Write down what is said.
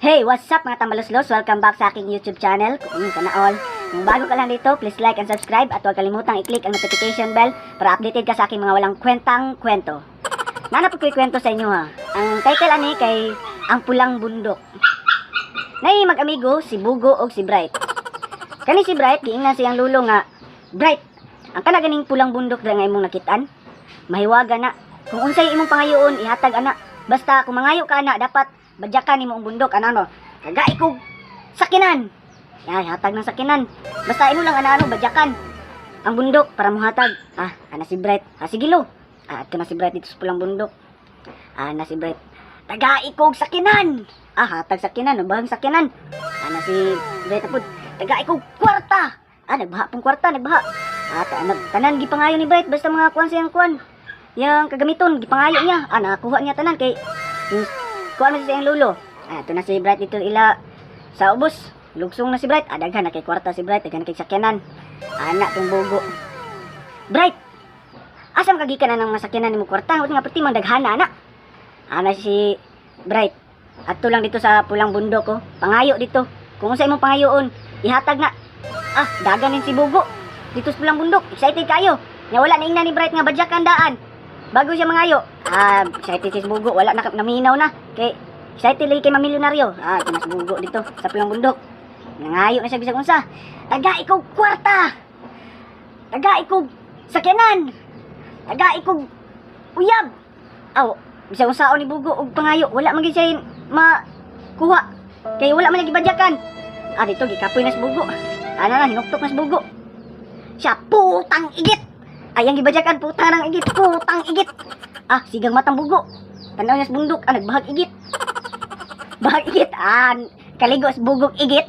Hey, what's up, mga tambaluslos? Welcome back sa aking YouTube channel. Kung ka na all. Kung bago ka lang dito, please like and subscribe at huwag kalimutang i-click ang notification bell para updated ka sa aking mga walang kwentang kwento. Naa na pod ko'y kwento sa inyo ha. Ang title ani kay Ang Pulang Bundok. Nay mag-amigo si Bugo og si Bright. Kani si Bright, giingnan siyang lulo nga, "Bright, ang kana ganing pulang bundok dira nga imong nakitaan, mahiwaga na. Kung unsay imong pangayoon, ihatag ana. Basta kung mangayo ka ana, dapat badyakan nimo ang bundok ana no. Tagai kog sakinan. Ya, hatag ng sakinan. Basta imo lang ana ano, badyakan ang bundok para muhatag." Ah, ana si Bright. "Ah, sige lo." Ah, adto na si Bright dito sa pulang bundok. Ah, na si Bright. "Tagai kog sakinan." Ah, hatag sakinan, bahang sakinan. Ana si Bright na pud. "Tagai kog kwarta." Ah, nagbaha pong kwarta, nagbaha. Ah, tanan gipangayo ni Bright, basta mga kuan siyang kuan. Yang kagamiton gipangayo niya. Ah, nakakuha niya tanan kay yung kuan man siya iyang lulo. Ah, ito na si Bright dito ila sa ubos. Lugsong na si Bright. Ah, daghan na kay kwarta si Bright, daghan na kay sakyanan. Ana tong Bugo. "Bright. Asa man kagikan na ng mga sakyanan nimo, kwarta? Nga pati mang daghana ana." Ana si Bright. "Adto lang dito sa pulang bundok ko. Pangayo dito. Kung unsa imong pangayoon, ihatag na." Ah, dagan din si Bugo. Dito sa pulang bundok. Excited kayo. Nya wala na ingnan ni Bright nga badyakan daan bago siya mangayo. Ah, excited si Bugo. Wala na, naminaw na. Kay excited lagi kay mamilyonaryo. Ah, ito na si Bugo dito sa pulang bundok. Nangayo na siya bisag unsa. "Tagai kog kwarta. Tagai kog sakyanan. Tagai kog uyab." Aw, bisag unsaon ni Bugo og pangayo, wala man gyud siya makuha. Kay wala man gibadyakan. Ah, dito gikapoy na si Bugo. Ana na, hinuktok na si Bugo. Siya, "Putang igit." Ay, ang gibadyakan, "Putang ng igit, putang igit." Ah, sigang matang Bugo. Tanaw niya sa bundok, ah, nagbahag igit. Bahag igit, ah, kaligo sa bugok igit.